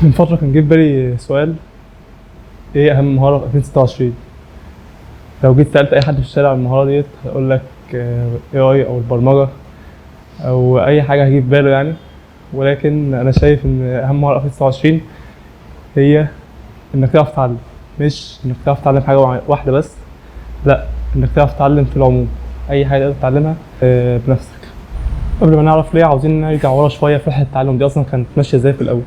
من فترة كان جه في بالي سؤال: ايه اهم مهارة في 2026؟ لو جيت سألت اي حد في الشارع عن المهارة ديت هيقول لك AI او البرمجة او اي حاجة هتيجي في باله يعني. ولكن انا شايف ان اهم مهارة في 2026 هي انك تعرف تتعلم، مش انك تعرف تتعلم حاجة واحدة بس، لا، انك تعرف تتعلم في العموم، اي حاجة تقدر تتعلمها بنفسك. قبل ما نعرف ليه، عاوزين نرجع ورا شوية في رحلة التعلم دي اصلا كانت ماشية ازاي في الاول.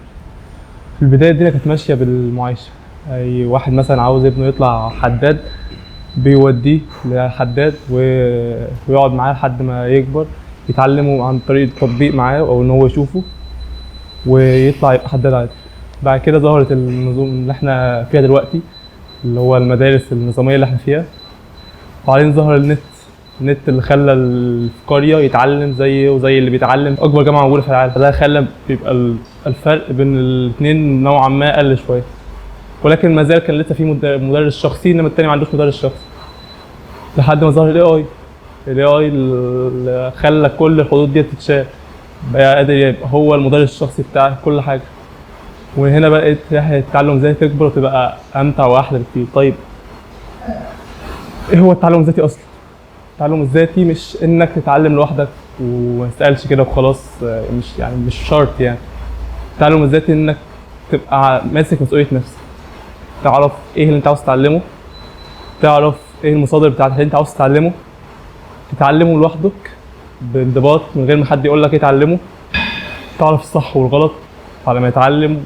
في البداية الدنيا كانت ماشية بالمعايشة. أي واحد مثلا عاوز ابنه يطلع حداد بيوديه لحداد ويقعد معاه لحد ما يكبر، يتعلمه عن طريق التطبيق معاه أو إن هو يشوفه ويطلع يبقى حداد عادي. بعد كده ظهرت النظام اللي احنا فيها دلوقتي، اللي هو المدارس النظامية اللي احنا فيها. وبعدين ظهر النت، النت اللي خلى القرية يتعلم زيه وزي اللي بيتعلم في أكبر جامعة موجودة في العالم. ده خلى بيبقى الفرق بين الاتنين نوعا ما قل شوية، ولكن ما زال كان لسه في مدرس شخصي، انما التاني ما عندوش مدرس شخصي. لحد ما ظهر ال AI، ال AI اللي خلى كل الحدود دي تتشال، بقى قادر يبقى هو المدرس الشخصي بتاع كل حاجة. وهنا بقت رحلة التعلم ازاي تكبر وتبقى أمتع وأحلى بكتير. طيب ايه هو التعلم الذاتي أصلا؟ التعلم الذاتي مش انك تتعلم لوحدك وما تسألش كده وخلاص، مش يعني مش شرط يعني. التعلم الذاتي انك تبقى ماسك مسؤولية نفسك، تعرف ايه اللي انت عاوز تتعلمه، تعرف ايه المصادر بتاعت اللي انت عاوز تتعلمه، تتعلمه لوحدك بانضباط من غير ما حد يقول لك ايه تعلمه، تعرف الصح والغلط على ما يتعلم،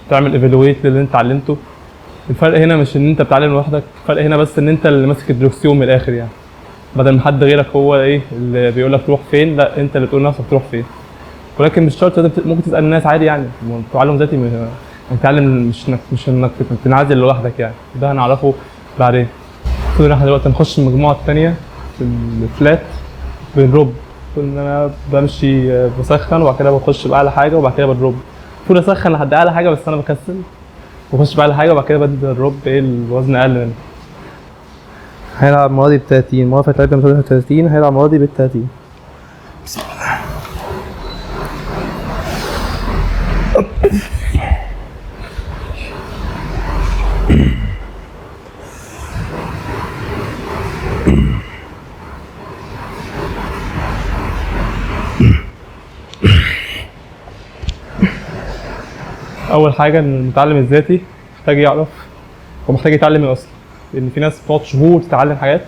وتعمل evaluate للي انت اتعلمته. الفرق هنا مش ان انت بتتعلم لوحدك، الفرق هنا بس ان انت اللي ماسك الدركسيون من الاخر يعني، بدل ما حد غيرك هو ايه اللي بيقول لك تروح فين، لا انت اللي تقول لنفسك تروح فين. ولكن مش شرط، ممكن تسال الناس عادي يعني. التعلم ذاتي تتعلم مش انك تنعزل لوحدك يعني، ده هنعرفه بعدين. المفروض ان احنا دلوقتي نخش المجموعة الثانية في ال flat بن drop. المفروض ان انا بمشي بسخن وبعد كده بخش باعلى حاجة وبعد كده ب drop. المفروض اسخن لحد اعلى حاجة بس انا بكسل، بخش باعلى حاجة وبعد كده ببدا drop ايه الوزن اقل منه. هيلعب المرة دي ب30، المرة اللي فاتت لعبنا 33، هيلعب المرة دي ب30. بسم الله. أول حاجة إن المتعلم الذاتي محتاج يعرف، هو محتاج يتعلم إيه أصلاً، لأن في ناس بتقعد شهور تتعلم حاجات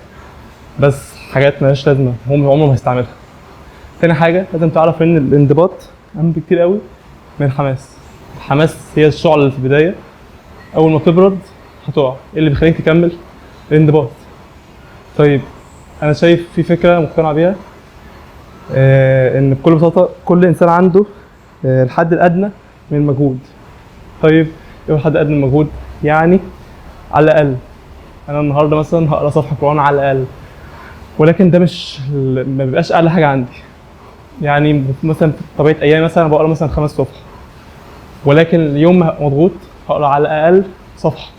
بس حاجات مالهاش لازمة، هم عمرهم ما هيستعملها. تاني حاجة لازم تعرف إن الانضباط أهم بكتير قوي من الحماس. الحماس هي الشعلة اللي في البداية، أول ما تبرد هتقع. إيه اللي بيخليك تكمل؟ الانضباط. طيب أنا شايف في فكرة مقتنع بيها، إن بكل بساطة كل إنسان عنده الحد الأدنى من المجهود. طيب ايه هو الحد الادنى من المجهود؟ يعني على الاقل انا النهارده مثلا هقرا صفحة قران على الاقل، ولكن ده مش ما بيبقاش اعلى حاجة عندي. يعني مثلا في طبيعة ايامي مثلا بقرا مثلا 5 صفح، ولكن اليوم ما هبقى مضغوط هقرا على الاقل صفحة.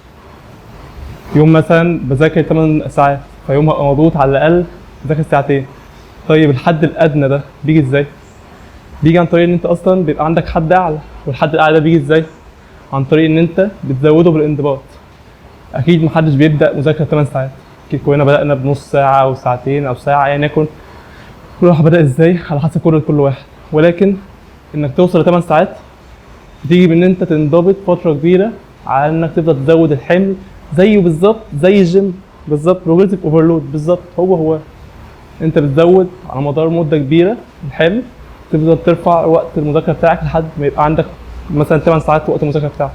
يوم مثلا بذاكر 8 ساعات، فيوم هبقى مضغوط على الاقل بذاكر ساعتين. طيب الحد الادنى ده بيجي ازاي؟ بيجي عن طريق ان انت اصلا بيبقى عندك حد اعلى، والحد الاعلى ده بيجي ازاي؟ عن طريق ان انت بتزوده بالانضباط. اكيد محدش بيبدا مذاكرة 8 ساعات، اكيد كلنا بدانا بنص ساعة او ساعتين او ساعة، ايا يكن كل واحد بدا ازاي على حسب قدره كل واحد. ولكن انك توصل ل 8 ساعات بتيجي بان انت تنضبط فترة كبيرة على انك تفضل تزود الحمل زيه بالظبط زي الجيم بالظبط، progressive overload بالظبط، هو انت بتزود على مدار مده كبيرة الحمل، تفضل ترفع وقت المذاكرة بتاعك لحد ما يبقى عندك مثلا 8 ساعات وقت المذاكرة بتاعك.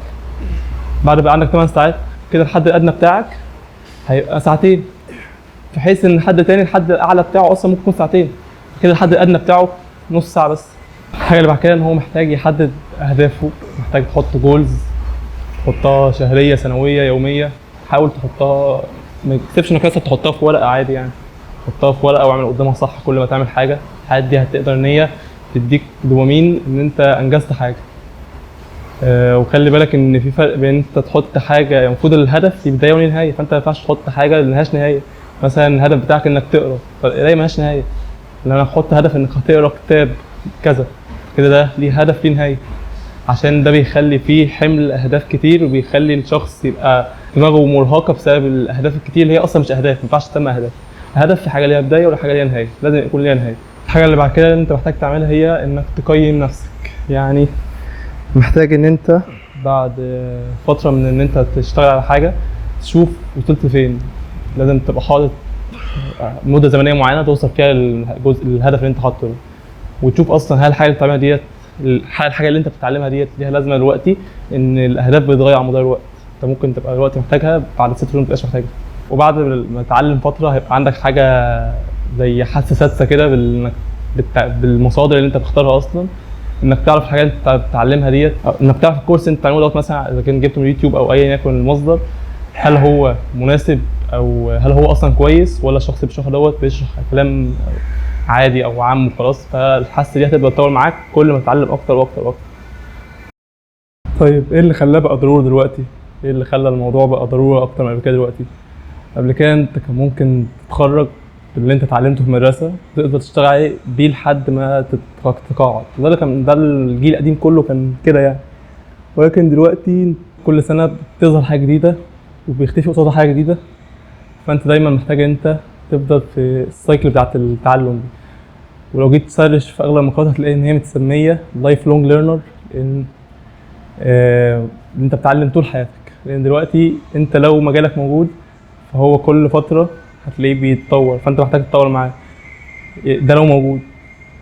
بعد ما يبقى عندك 8 ساعات كده الحد الادنى بتاعك هيبقى ساعتين، في حيث ان حد تاني الحد الاعلى بتاعه اصلا ممكن يكون ساعتين، كده الحد الادنى بتاعه نص ساعة بس. الحاجة اللي بعد كده ان هو محتاج يحدد اهدافه، محتاج تحط goals، تحطها شهرية سنوية يومية. حاول تحطها، ما تكسبش انك مثلا تحطها في ورقة عادي يعني، حطها في ورقة واعمل قدامها صح كل ما تعمل حاجة. الحاجات دي هتقدر ان هي تديك دوبامين ان انت انجزت حاجة. وخلي بالك ان في فرق بين انت تحط حاجة، المفروض الهدف ليه بداية وليه نهاية، فانت ما ينفعش تحط حاجة ملهاش نهاية. مثلا الهدف بتاعك انك تقرا، فالقرايه ملهاش نهاية. لان انا احط هدف انك هتقرا كتاب كذا كده، ده ليه هدف ليه نهاية. عشان ده بيخلي فيه حمل اهداف كتير، وبيخلي الشخص يبقى دماغه مرهقة بسبب الاهداف الكتير اللي هي اصلا مش اهداف، ما ينفعش تسمى اهداف. هدف في حاجة ليها بداية ولا حاجة ليها نهاية، لازم يكون ليها نهاية. الحاجة اللي بعد كده اللي انت محتاج تعملها هي انك تقيم نفسك. يعني محتاج ان انت بعد فترة من ان انت تشتغل على حاجة تشوف وصلت فين. لازم تبقى حاطط مده زمنية معينة توصل فيها للجزء الهدف اللي انت حاطه ده، وتشوف اصلا هل الحاجة اللي بتعملها ديت، الحاجة اللي انت بتتعلمها ديت ليها لازمه دلوقتي. ان الاهداف بتتغير على مدار الوقت، انت ممكن تبقى دلوقتي محتاجها، بعد 6 شهور ما تبقاش محتاجها. وبعد ما تتعلم فترة هيبقى عندك حاجة زي حاسه سادسة كده بالمصادر اللي انت بتختارها اصلا، انك تعرف الحاجات اللي انت بتتعلمها ديت، أو انك تعرف الكورس اللي انت بتتعلمه دوت مثلا اذا كان جبته من اليوتيوب او ايا يكن المصدر، هل هو مناسب او هل هو اصلا كويس، ولا الشخص اللي بيشرحه دوت بيشرح كلام عادي او عام وخلاص. فالحاسه دي هتبقى تطور معاك كل ما تتعلم اكتر واكتر واكتر. طيب ايه اللي خلاه بقى ضروري دلوقتي؟ ايه اللي خلى الموضوع بقى ضرورة اكتر من قبل كده دلوقتي؟ قبل كده انت كان ممكن تتخرج باللي انت اتعلمته في المدرسة تقدر تشتغل عليه بيه لحد ما تتقاعد. ده اللي كان، ده الجيل القديم كله كان كده يعني. ولكن دلوقتي كل سنة بتظهر حاجة جديدة وبيختفي قصادها حاجة جديدة، فانت دايما محتاج انت تفضل في ال cycle بتاعت التعلم دي. ولو جيت ت search في اغلب المقالات هتلاقي ان هي متسميه lifelong learner، ان انت بتتعلم طول حياتك. لان دلوقتي انت لو مجالك موجود فهو كل فترة هتلاقيه بيتطور، فانت محتاج تتطور معاه. ده لو موجود.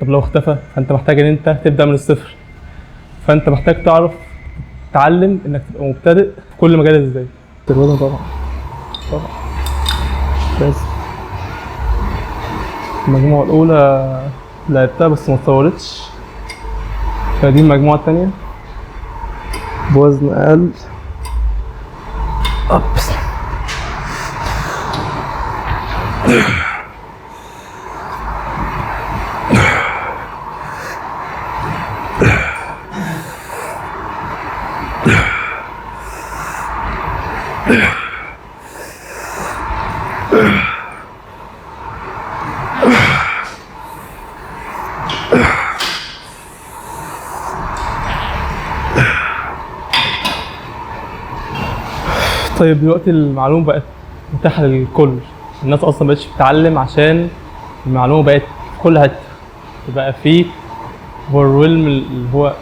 طب لو اختفى فانت محتاج ان انت تبدا من الصفر، فانت محتاج تعرف تتعلم انك تبقى مبتدئ في كل مجال ازاي. الوضع طبعا طبعا لازم. المجموعة الأولى لعبتها بس ما اتصورتش، فدي المجموعة التانية بوزن أقل. أبس. طيب دلوقتي المعلومة بقت متاحة للكل، الناس أصلا مبقتش بتتعلم عشان المعلومة بقت في كل حتة. بقى في overwhelm اللي هو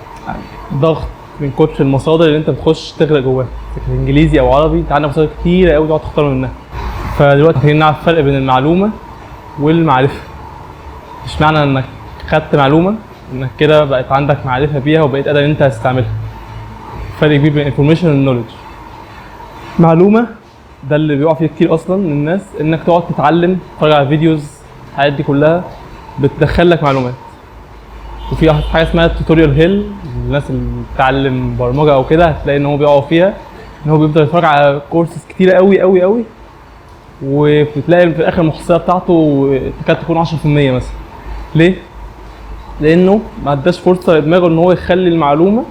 ضغط من كتر المصادر اللي انت بتخش تغرق جواها، إذا كانت انجليزي او عربي انت عندك مصادر كتيرة قوي تقعد تختار منها. فدلوقتي محتاجين نعرف الفرق بين المعلومة والمعرفة. مش معنى انك خدت معلومة انك كده بقت عندك معرفة بيها وبقيت قادر ان انت هتستعملها. فرق كبير بين ال information وال knowledge. معلومة ده اللي بيقع فيه كتير اصلا من الناس، انك تقعد تتعلم تتفرج على videos، الحاجات دي كلها بتدخل لك معلومات. وفي حاجة اسمها tutorial hell، الناس اللي بتتعلم برمجة او كده هتلاقي ان هو بيقعوا فيها، ان هو بيفضل يتفرج على كورسز كتيرة قوي قوي قوي، وبتلاقي في الاخر المحصلة بتاعته تكاد تكون 10% مثلا. ليه؟ لانه ما اداش فرصة لدماغه ان هو يخلي المعلومة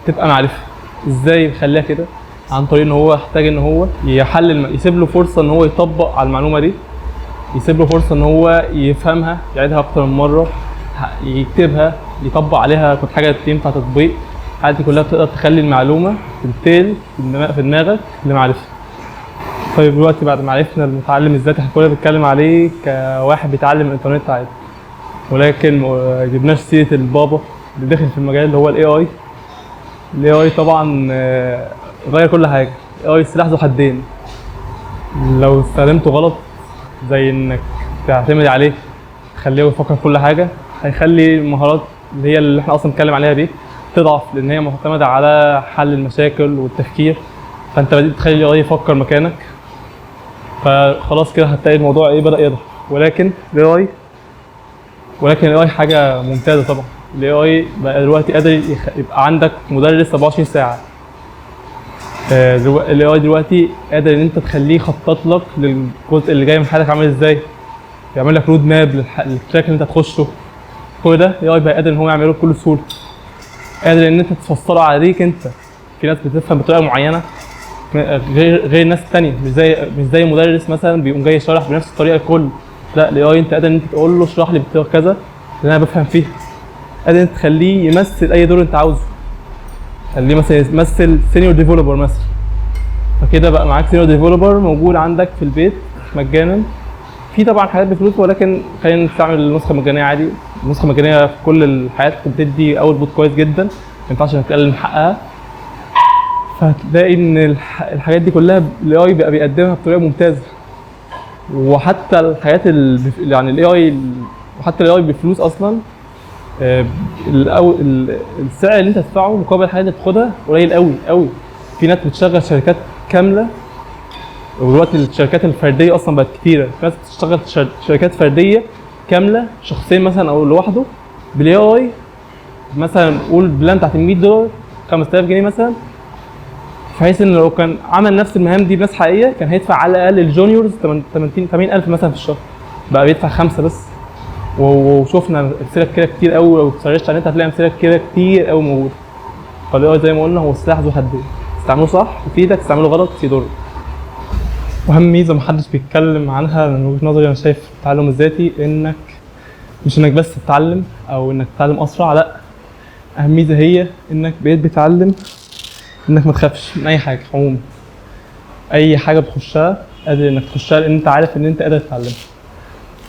تبقى معرفة. ازاي يخليها كده؟ عن طريق ان هو يحتاج ان هو يحلل، يسيب له فرصة ان هو يطبق على المعلومة دي، يسيب له فرصة ان هو يفهمها، يعيدها اكتر من مرة، يكتبها، يطبق عليها كل حاجة تنفع تطبيق. الحاجات دي كلها بتقدر تخلي المعلومة تنتقل في دماغك لمعرفة. طيب دلوقتي بعد ما عرفنا المتعلم الذاتي، احنا كنا بنتكلم عليه كواحد بيتعلم الانترنت عادي، ولكن ما جبناش سيره البابا اللي دخل في المجال اللي هو ال AI. ال AI طبعا غير كل حاجة. ال AI سلاح ذو حدين، لو استخدمته غلط زي انك تعتمد عليه تخليه يفكر في كل حاجة، هيخلي المهارات اللي هي اللي احنا اصلا بنتكلم عليها دي تضعف، لان هي معتمدة على حل المشاكل والتفكير. فانت بدأت تخلي ال AI يفكر مكانك، فخلاص كده هتلاقي الموضوع ايه بدأ يضعف. ولكن ال AI حاجة ممتازة طبعا. ال AI بقى دلوقتي قادر يبقى عندك مدرس 24 ساعة. ال AI دلوقتي قادر ان انت تخليه يخطط لك للجزء اللي جاي من حياتك عامل ازاي، يعمل لك road map لل track اللي انت هتخشه. كل ده ال AI بقى قادر ان هو يعمله بكل سهولة، قادر ان انت تفصله عليك انت. في ناس بتفهم بطريقة معينة غير الناس التانية، مش زي مدرس مثلا بيقوم جاي يشرح بنفس الطريقة الكل. لا، ال AI انت قادر ان انت تقول له اشرح لي بطريقة كذا اللي انا بفهم فيها، قادر ان انت تخليه يمثل اي دور انت عاوزه. خليه مثلا يمثل senior developer مثلا. فكده بقى معاك senior developer موجود عندك في البيت مجانا. في طبعا حاجات بفلوس، ولكن خلينا نستعمل النسخة المجانية عادي. النسخة المجانية في كل الحالات بتدي output كويس جدا، ما ينفعش انك تقلل من حقها. فهتلاقي ان الحاجات دي كلها ال AI بقى بيقدمها بطريقة ممتازه. وحتى الحاجات يعني ال AI، وحتى ال AI بفلوس اصلا، السعر اللي انت تدفعه مقابل الحاجات اللي بتاخدها قليل قوي قوي. في ناس بتشغل شركات كامله، ودلوقتي الشركات الفردية اصلا بقت كتيره. في ناس بتشتغل شركات فردية كامله، شخصين مثلا او لوحده، بال AI. مثلا قول plan بتاعت $100، 5000 جنيه مثلا، بحيث ان لو كان عمل نفس المهام دي بناس حقيقية كان هيدفع على الاقل ال juniors 80000 مثلا في الشهر، بقى بيدفع خمسة بس. وشفنا امثلة كده كتير قوي، لو سرشت على النت هتلاقي امثلة كده كتير قوي موجوده. فال AI زي ما قلنا هو سلاح ذو حدين، استعمله صح يفيدك، استعمله غلط يضرك. واهم ميزة محدش بيتكلم عنها من وجهه نظري انا شايف التعلم الذاتي، انك مش انك بس تتعلم او انك تتعلم اسرع، لا، اهم ميزة هي انك بقيت بتتعلم انك ما تخافش من اي حاجة عموما. اي حاجة بتخشها قادر انك تخشها، لان انت عارف ان انت قادر تتعلمها.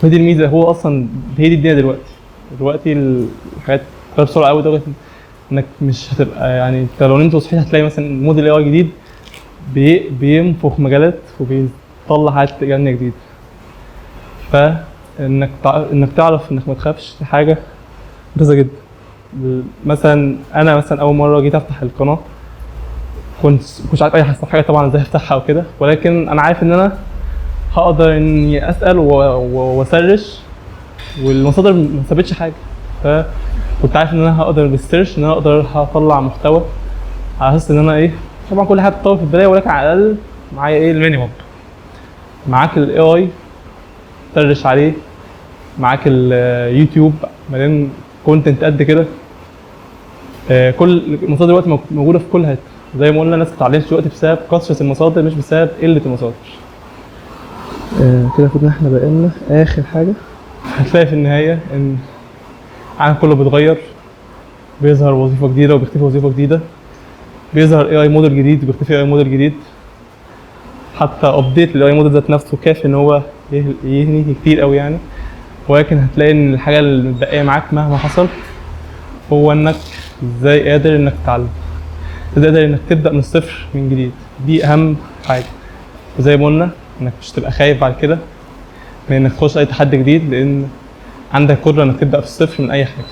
فدي الميزه، هو اصلا هي دي الدنيا دلوقتي. دلوقتي الحاجات بتتغير بسرعة قوي، لدرجة انك مش هتبقى يعني انت لو نمت وصحيت هتلاقي مثلا model AI جديد بينفخ مجالات وبيطلع حاجات جامدة جديده. فانك انك تعرف انك ما تخافش دي حاجة ممتازة جدا. مثلا انا مثلا اول مرة جيت افتح القناة كنت مش عارف اي حاجة طبعا ازاي افتحها وكده، ولكن انا عارف ان انا هقدر اني اسال واسرش، والمصادر ما سابتش حاجه. فكنت عارف ان انا هقدر بال search ان انا اقدر هطلع محتوى على اساس ان انا ايه، طبعا كل حاجة بتطور في البداية، ولكن على الاقل معايا ايه ال minimum. معاك ال AI سرش عليه، معاك اليوتيوب مليان content قد كده. كل المصادر دلوقتي موجودة في كل حتة. زي ما قلنا الناس ما بتتعلمش دلوقتي بسبب كثرة المصادر مش بسبب قلة المصادر. كده المفروض ان احنا بقينا اخر حاجة. هتلاقي في النهاية ان العالم كله بيتغير، بيظهر وظيفة جديدة وبيختفي وظيفة جديده، بيظهر AI model جديد وبيختفي AI model جديد. حتى update لل AI model ذات نفسه كافي ان هو يهني كتير قوي يعني. ولكن هتلاقي ان الحاجة اللي متبقيه معاك مهما حصل هو انك ازاي قادر انك تتعلم، ازاي قادر انك تبدا من الصفر من جديد. دي اهم حاجة. وزي ما قلنا انك مش تبقى خايف بعد كده من انك تخش اي تحدي جديد، لان عندك قدره انك تبدا في الصفر من اي حاجة.